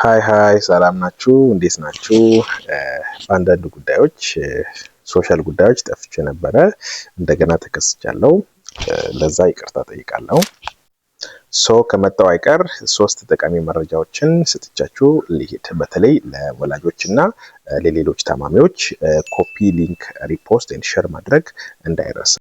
Hi hi፣ ሰላም ናችሁ? እንዴት ናችሁ? በአንዳንድ ጉዳዮች፣ social ጉዳዮች ጠፍቼ ነበረ። እንደገና ተከስቻለሁ። ለዛ ይቅርታ ጠይቃለሁ። So ከመጣው አይቀር ሶስት ጠቃሚ መረጃዎችን ሰጥቻችሁ ልሂድ። በተለይ ለወላጆች እና ለሌሎች ታማሚዎች copy link፣ repost and share ማድረግ እንዳይረሳ።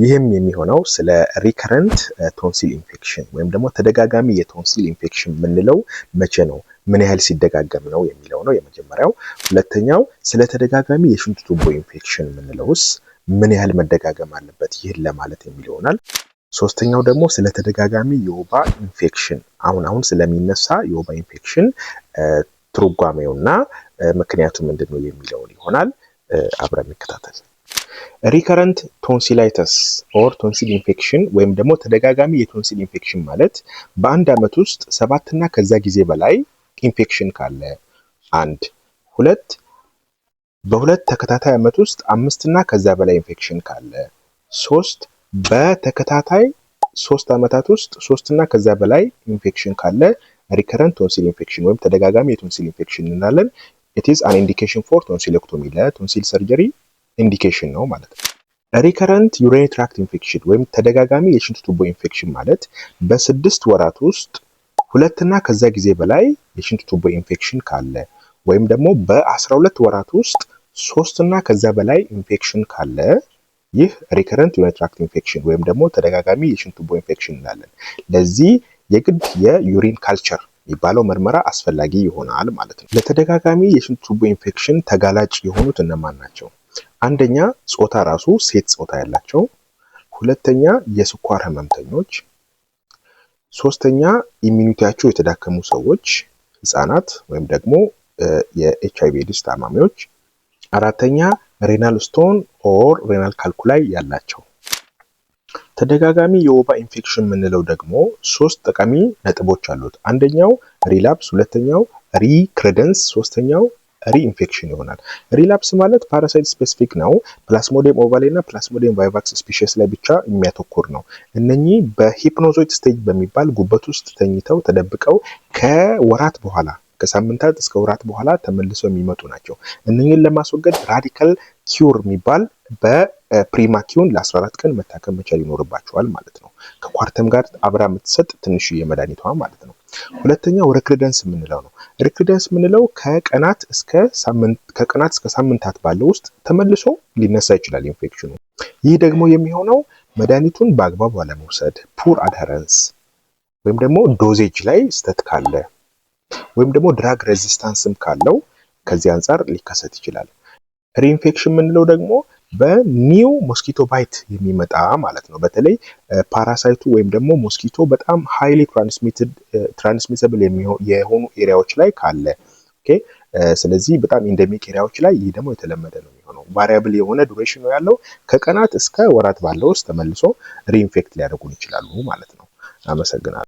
ይህም የሚሆነው ስለ recurrent tonsil infection ወይም ደግሞ ተደጋጋሚ የቶንሲል ኢንፌክሽን የምንለው መቼ ነው፣ ምን ያህል ሲደጋገም ነው የሚለው ነው የመጀመሪያው። ሁለተኛው ስለ ተደጋጋሚ የሽንት ቱቦ ኢንፌክሽን የምንለውስ ምን ያህል መደጋገም አለበት ይህን ለማለት የሚል ይሆናል። ሶስተኛው ደግሞ ስለ ተደጋጋሚ የወባ ኢንፌክሽን፣ አሁን አሁን ስለሚነሳ የወባ ኢንፌክሽን ትርጓሜውና ምክንያቱ ምንድን ነው የሚለውን ይሆናል። አብረን እንከታተል። Recurrent tonsillitis or tonsil infection ወይም ደግሞ ተደጋጋሚ የቶንሲል ኢንፌክሽን ማለት በአንድ ዓመት ውስጥ 7ና ከዛ ጊዜ በላይ ኢንፌክሽን ካለ አንድ፣ ሁለት፣ በ2 ተከታታይ ዓመት ውስጥ አምስትና ከዛ በላይ ኢንፌክሽን ካለ፣ ሶስት፣ በተከታታይ 3 ዓመታት ውስጥ ሶስትና ከዛ በላይ ኢንፌክሽን ካለ recurrent tonsil infection ወይም ተደጋጋሚ የቶንሲል ኢንፌክሽን እንላለን። It is an indication for tonsillectomy፣ ለቶንሲል surgery indication ነው ማለት ነው። Recurrent urinary tract infection ወይም ተደጋጋሚ የሽንት ቱቦ ኢንፌክሽን ማለት በ6 ወራት ውስጥ ሁለትና ከዛ ጊዜ በላይ የሽንት ቱቦ ኢንፌክሽን ካለ ወይም ደግሞ በ12 ወራት ውስጥ ሶስትና ከዛ በላይ ኢንፌክሽን ካለ ይህ recurrent urinary tract infection ወይም ደግሞ ተደጋጋሚ የሽንት ቱቦ ኢንፌክሽን እንላለን። ለዚህ የግድ የ urine culture የሚባለው ምርመራ አስፈላጊ ይሆናል ማለት ነው። ለተደጋጋሚ የሽንት ቱቦ ኢንፌክሽን ተጋላጭ የሆኑት እነማን ናቸው? አንደኛ ጾታ ራሱ ሴት ጾታ ያላቸው፣ ሁለተኛ የስኳር ህመምተኞች፣ ሶስተኛ immunity ያቸው የተዳከሙ ሰዎች፣ ህፃናት ወይም ደግሞ የኤች አይቪ ኤድስ ታማሚዎች፣ አራተኛ renal stone or renal calculi ያላቸው። ተደጋጋሚ የወባ ኢንፌክሽን የምንለው ደግሞ ሶስት ጠቃሚ ነጥቦች አሉት። አንደኛው relapse፣ ሁለተኛው recrudescence፣ ሶስተኛው reinfection ይሆናል። Relapse ማለት parasite specific ነው። Plasmodium ovale እና Plasmodium vivax species ላይ ብቻ የሚያተኩር ነው። እነኚህ በ hypnozoite stage በሚባል ጉበት ውስጥ ተኝተው ተደብቀው ከወራት በኋላ፣ ከሳምንታት እስከ ወራት በኋላ ተመልሰው የሚመጡ ናቸው። እነኚህን ለማስወገድ radical cure የሚባል በ primaquine ለ14 ቀን መታከም መቻል ይኖርባቸዋል ማለት ነው። ከ Coartem ጋር አብራ የምትሰጥ ትንሽዬ መድኃኒቷ ማለት ነው። ሁለተኛው recrudescence የምንለው ነው። Recrudescence የምንለው ከቀናት እስከ ሳምንታት ባለው ውስጥ ተመልሶ ሊነሳ ይችላል ኢንፌክሽኑ። ይህ ደግሞ የሚሆነው መድኃኒቱን በአግባቡ አለመውሰድ፣ poor adherence ወይም ደግሞ dosage ላይ ስህተት ካለ ወይም ደግሞ drug resistance ም ካለው ከዚህ አንጻር ሊከሰት ይችላል። Reinfection የምንለው ደግሞ በ new mosquito bite የሚመጣ ማለት ነው። በተለይ parasite ኡ ወይም ደግሞ mosquito በጣም highly transmissible የሆኑ area ዎች ላይ ካለ፣ okay። ስለዚህ በጣም endemic area ዎች ላይ ይህ ደግሞ የተለመደ ነው የሚሆነው። Variable የሆነ duration ነው ያለው። ከቀናት እስከ ወራት ባለው ውስጥ ተመልሶ reinfect ሊያደርጉን ይችላሉ ማለት ነው። አመሰግናለሁ።